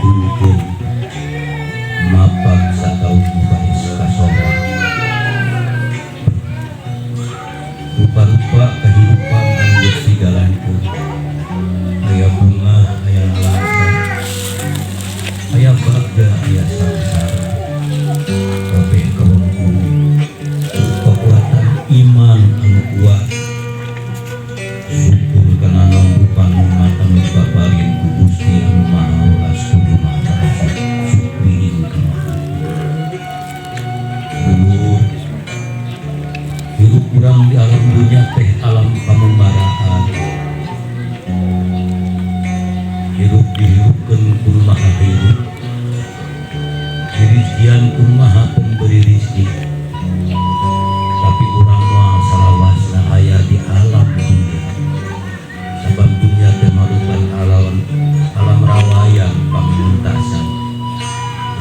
Dilantunkeun mapag sataun baris kasonga. Rupa-rupa kehidupan anu geus dijalankeun, aya bunga, aya nalangsa, aya bagja, aya sangsara, kabeh kawengku kekuatan iman anu kuat, syukur kana naon rupa nikmat anu dipaparin ku Gusti anu Maha Welas kudu Maha syukriin ka Maha. Dulur, hirup urang di alam dunia teh alam pamembaraan. Hirup dihirupkeun ku Maha Hirup, dirijian ku Maha Pemberi rizki, tapi urang moal salawasna aya di alam dunia, sabab dunia teh marupan alam alam rawayan pangmuntasan.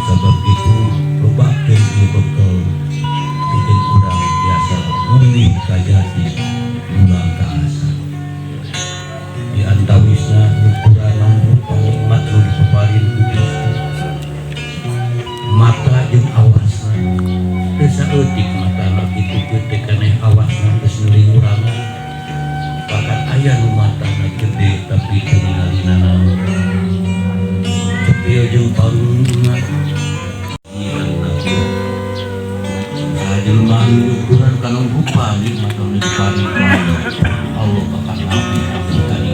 Sabab itu lobakeun ieu bekal pikeun urang biasa mulih ka jati, mulang ka asa. Di antawisna nyukuran naon rupa nikmat nu dipaparin ku Gusti, mata jeung awasna. Teu saeutik matana kitu gede keneh, awasna geus neuling urangan. Bahkan aya nu matana gede tapi teu ningali nanaon. Cepil jeung parunguna. Saha jelema anu nyukuran kana rupa nikmat anu diparin ku Allah, Allah bakal nabi tadi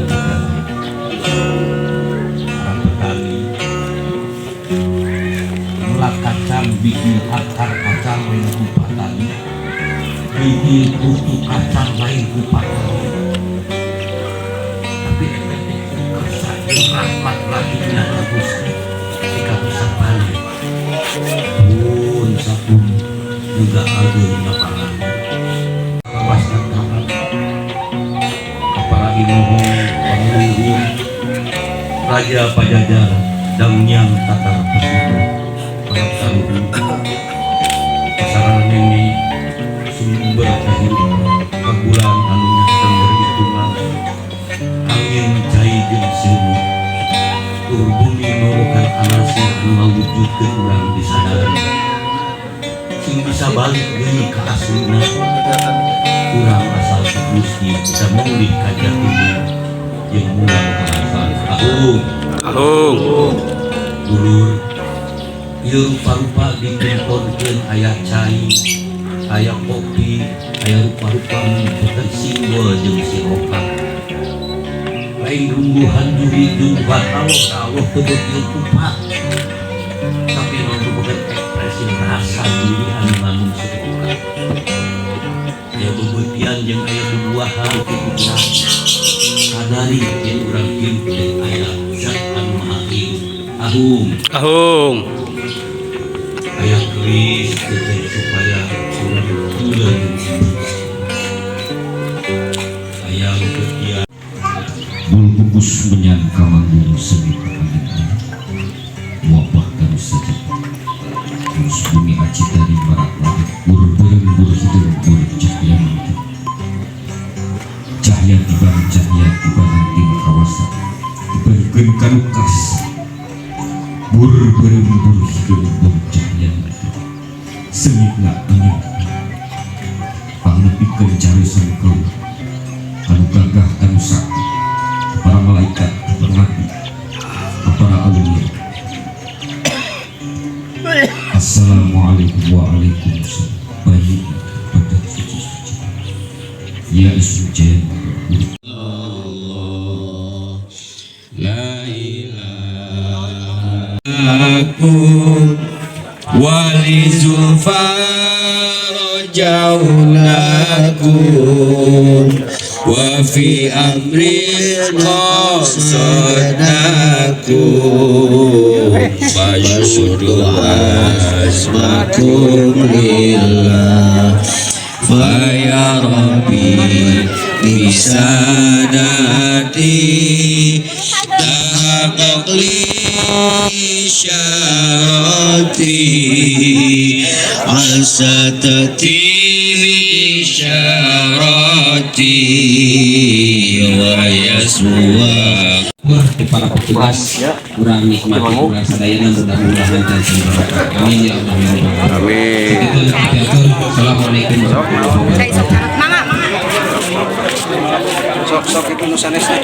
para petani melak kacang, biji akar kacang lain ku petani, biji kutu kacang lain ku petani, tapi eta teh kersa jeung rahmat lahirna ka Gusti jika bisa panen pun sapun juga ageung lapangan lawasna taat ka para inohong, pangluhur, raja Pajajaran, Danghyang Tatar Pesito, para karuhun, pasaran nene sumber kehidupan, kabulan anu nyateng berhitungan, angin, cai jeung seuneu, tur bumi merupakan anasir anu ngawujudkeun urang disadari sing bisa balik deui ka aslina. Urang asal ka Gusti, bisa mulih ka jati jeung mulang ka asal. Agung. Agung. Dulur, ieu rupa-rupa ditemponkeun, aya cai, aya kopi, aya rupa-rupa merupakan simbol jeung sirokat, lain rungguhan juri jungguhan Allah. Allah teu beuki kupat, tapi merupakan ekspresi rasa diri anu ngandung sirokat. Aya bebeutian jeung aya bubuahan. Kitu sadari yen urang hirup teh aya zat anu maha hirup. Agung. Agung. Aya keris teh supaya urang gula jeung aya bebeutian. Bul kukus menyan kamanggung seni angin wabah kanu saja terus bumi aci dari barat langit. Bur beureum, bur hideung, bur cahya, cahya tibang cahya tibangan tim kawasa diberikan kanu karsa. Bur beureum, bur hideung, bur cahya, sengitna angin pangnepikeun cariosan kau kanu gagah, kanu sakti, para malaikat, para nabi, para aulia. Assalamualaikum. Waalaikumsalam. Baik pada suci-suci. Ya isu jen. La ilaha wali zulfa rajaunakum wa fi amri qasadakum fashudu azmakum lillah fa ya rabbi bisadati tahaqqaq li syarati asatati bisyarati wa yaswa. Wah, di Para petugas kurang nikmati, kurang sadayana, mudah-mudahan dan barokah. Amin ya Allah ya Rabbal alamin. Amin. Itu yang Assalamualaikum warahmatullahi wabarakatuh. Mangga, mangga. Sok sok itu nu sanesna.